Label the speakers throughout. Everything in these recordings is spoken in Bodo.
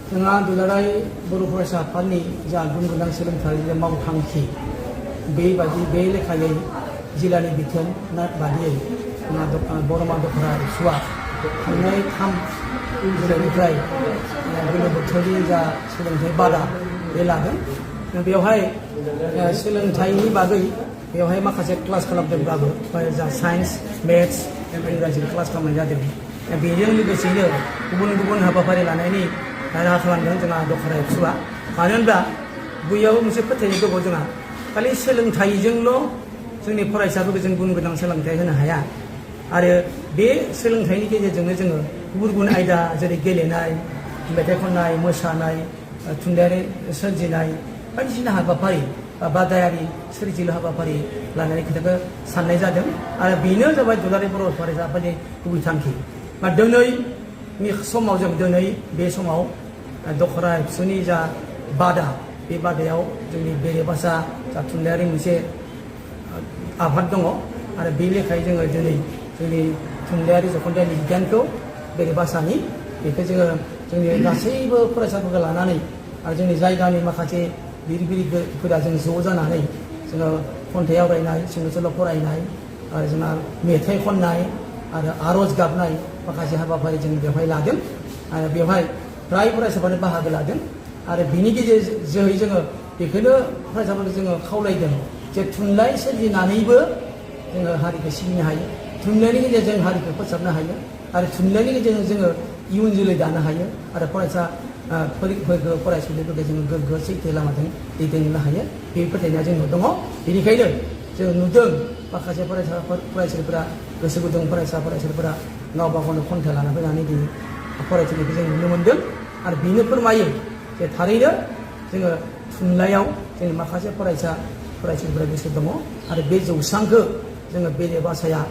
Speaker 1: जोंहा दुलाराय बर' फरायसा आफादनि जा गुन गोनां सोलोंथाइनि मावथांखि बे लेखायै जिल्लानि बिथोन बादियै बरमा दखरा सुवा थांनाय 3 जुलाइनिफ्राय गोलोम बोथोरनि जा सोलोंथाइ बादा बे लादों। बेवहाय सोलोंथाइनि बागै बेवहाय माखासे क्लास खालामदोंब्लाबो जा साइन्स मेथ्स इंराजि क्लास खालामनाय जादों। बेजों लोगोसेनो गुबुन गुबुन हाबाफारि लानायनि राहा खालामदों जोंहा दखरा एबसुआ। मानो होनब्ला बैयाव मोनसे फोथायनाय दङ जोंहा खालि सोलोंथाइजोंल' जोंनि फरायसाफोरखौ जों गुन गोनां सोलोंथाइ होनो हाया आरो बे सोलोंथाइनि गेजेरजोंनो जोङो गुबुन गुबुन आयदा जेरै गेलेनाय मेथाइ खननाय मोसानाय थुनलाइयारि सोरजिनाय बायदिसिना हाबाफारि बादायारि सोरजिलु हाबाफारि लानायनि खोथाखौ साननाय जादों आरो बेनो जाबाय दुलाराय बर' फरायसा आफादनि गुबै थांखि। दिनैनि समाव जों बे समाव दखरा एबसुनि जा बादा बे बादायाव जोंनि बेरे भाषा जा थुनलाइयारि मोनसे आफाद दङ आरो बे लेखायै जोङो दिनै जोंनि थुनलाइयारि जख'न्थाइ बिगियानखौ बेरे भाषानि बेखौ जोङो जोंनि गासैबो फरायसाफोरखौ लानानै आरो जोंनि जायगानि माखासे लिरगिरिफोरा जों ज' जानानै जोङो खन्थाइ आवरायनाय सुंद' सल' फरायनाय आरो जोंहा मेथाइ खननाय आरो आरज गाबनाय माखासे हाबाफारि जों बेवहाय लादों आरो बेवहाय फ्राय फरायसाफोरानो बाहागो लादों आरो बिनि गेजेरजों जोङो बेखौनो फरायसाफोरखौ जोङो खावलायदों जे थुनलाइ सोरजिनानैबो जोङो हारिखौ सिबिनो हायो, थुनलाइनि गेजेरजों हारिखौ फोसाबनो हायो आरो थुनलाइनि गेजेरजों जोङो इयुन जोलै दानो हायो आरो फरायसाफोरखौ फरायसुलिफोरखौ जोङो गोग्गो सैथो लामाजों दैदेननो हायो। बे फोथायनाया जोंनाव दङ। बेनिखायनो जों नुदों माखासे फरायसालिफोरा गोसो गुदुं फरायसालिफोरा गावबा गावनो खन्थाइ लाना फैनानै दिनै फरायसालिखौ जों नुनो मोनदों आरो बेनो फोरमायो जे थारैनो जोङो थुनलाइयाव जोंनि माखासे फरायसालिफोरा गोसो दङ आरो बे जौसांखौ जोङो बेरे भाषाया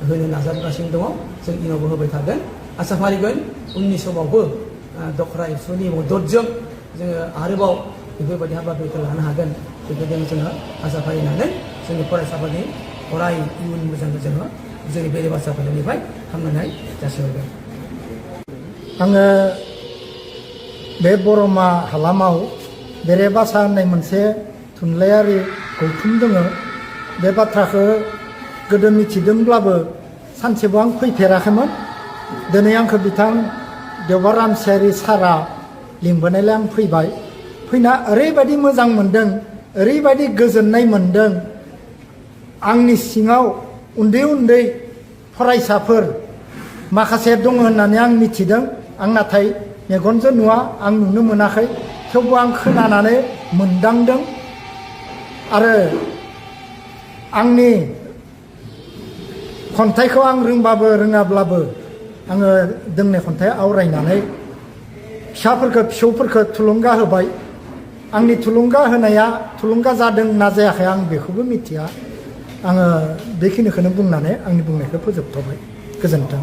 Speaker 1: होनो नाजागासिनो दङ। जों इयुनावबो होबाय थागोन, आसा फारिगोन उननि समावबो दखरा एबसुनि मददजों जोङो आरोबाव बेफोरबायदि हाबाफारिखौ लानो हागोन। बेबायदिनो जोङो आसा फारिनानै जोंनि फरायसाफोरनि अराय इयुन मोजांखौ जोङो जोंनि बेरे भाषा आफादनिफ्राय हामलायनाय जासिहरगोन।
Speaker 2: आङो बे बरमा हालामाव बेरे भाषा होननाय मोनसे थुनलाइयारि गौथुम दङ। बे बाथ्राखौ गोदो मिथिदोंब्लाबो सानसेबो आं फैफेराखैमोन। दिनै आंखौ बिथां देवबार रामसियारि सारा लिंबोनायलाय आं फैबाय। फैना ओरैबायदि मोजां मोनदों, ओरैबायदि गोजोननाय मोनदों। आंनि सिङाव उन्दै उन्दै फरायसाफोर माखासे दङ होननानै आं मिथिदों। आं नाथाय मेगनजों नुवा, आं नुनो मोनाखै, थेवबो आं खोनानानै मोनदांदों आरो आंनि खन्थाइखौ आं रोंबाबो रोङाब्लाबो आङो दोंनै खन्थाइ आवरायनानै फिसौफोरखौ थुलुंगा होबाय। आंनि थुलुंगा होनाया थुलुंगा जादों ना जायाखै आं बेखौबो मिथिया। आङो बेखिनिखौनो बुंनानै आंनि बुंनायखौ फोजोबथ'बाय। गोजोन्थों।